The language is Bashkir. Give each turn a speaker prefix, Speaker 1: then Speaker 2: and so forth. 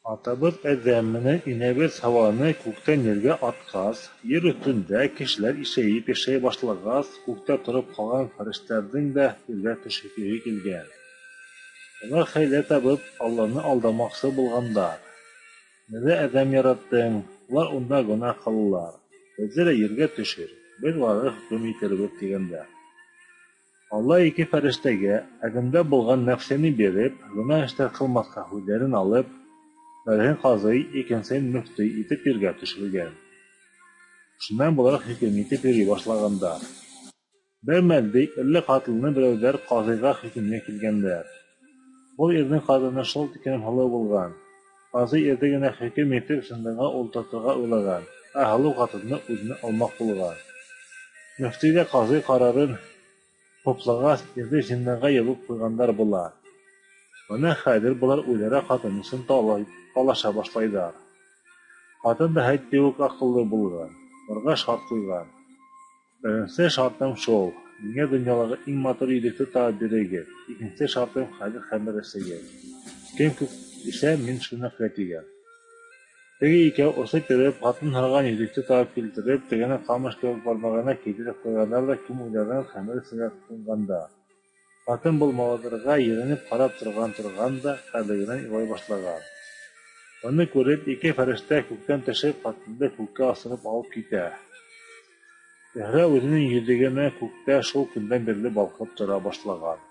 Speaker 1: Атабыҙ Әҙәм менән инәбеҙ Һауаны күктән ергә атҡас, ер өҫтөндә кешеләр ишәйеп йәшәй башлағас, күктә тороп ҡалған фәрештәләрҙең дә ергә төшөгөһө килгән. Улар хәйлә табып, Алланы алдамаҡсы булғандар. Ерҙә әҙәм яраттың, улар унда гонаһ ҡылалар, беҙҙе лә ергә төшөр, беҙ уларҙы хөкөм итербеҙ, тигәндәр. Алла ике фәрештәгә, Әҙәмдә булған нәфсене биреп, гонаһ эштәр ҡылмаҫҡа һүҙҙәрен алып, береһен ҡазый, икенсеһен мөфтөй итеп ергә төшөргән. Шунан былар хөкөм итеп йөрөй башлағандар. Бер мәлде ирле-ҡатынлы берәүҙәр ҡазыйға хөкөмгә килгәндәр. Был ирҙең ҡатыны шул тиклем һылыу булған. Ҡазый ирҙе генә хөкөм итеп зинданға ултыртырға уйлаған, ә һылыу ҡатынды үҙенә алмаҡ булған. Мөфтөй ҙә ҡазый ҡарарын хуплағас, ирҙе зинданға ябып ҡуйғандар була. Бына хәҙер былар үҙ-ара ҡатын өсөн талаша башлайҙар. Ҡатын да һәйт кеүек аҡыллы булған, уларға шарт ҡуйған. Беренсе шартым шул: миңә донъялағы иң матур йөҙөктө табып бирегеҙ, икенсе шартым: хәҙер хәмер эсегеҙ. Кем күп эсә, мин шуныҡы, тигән. Теге икәү, осоп йөрөп, ҡатын һораған йөҙөктө табып килтереп, тегенең ҡамыш кеүек бармағына кейҙереп ҡуйғандар ҙа кем үҙҙәренән хәмер эсергә тотонғандар. Ҡатын был малайҙарға ерәнеп ҡарап торған-торған да ғәрлегенән илай башлаған. Быны күреп, ике фәрештә, күктән төшөп, ҡатынды күккә осороп алып китә. Зөһрә үҙенең йөҙөгө менән күктә шул көндән бирле балҡып тора башлаған.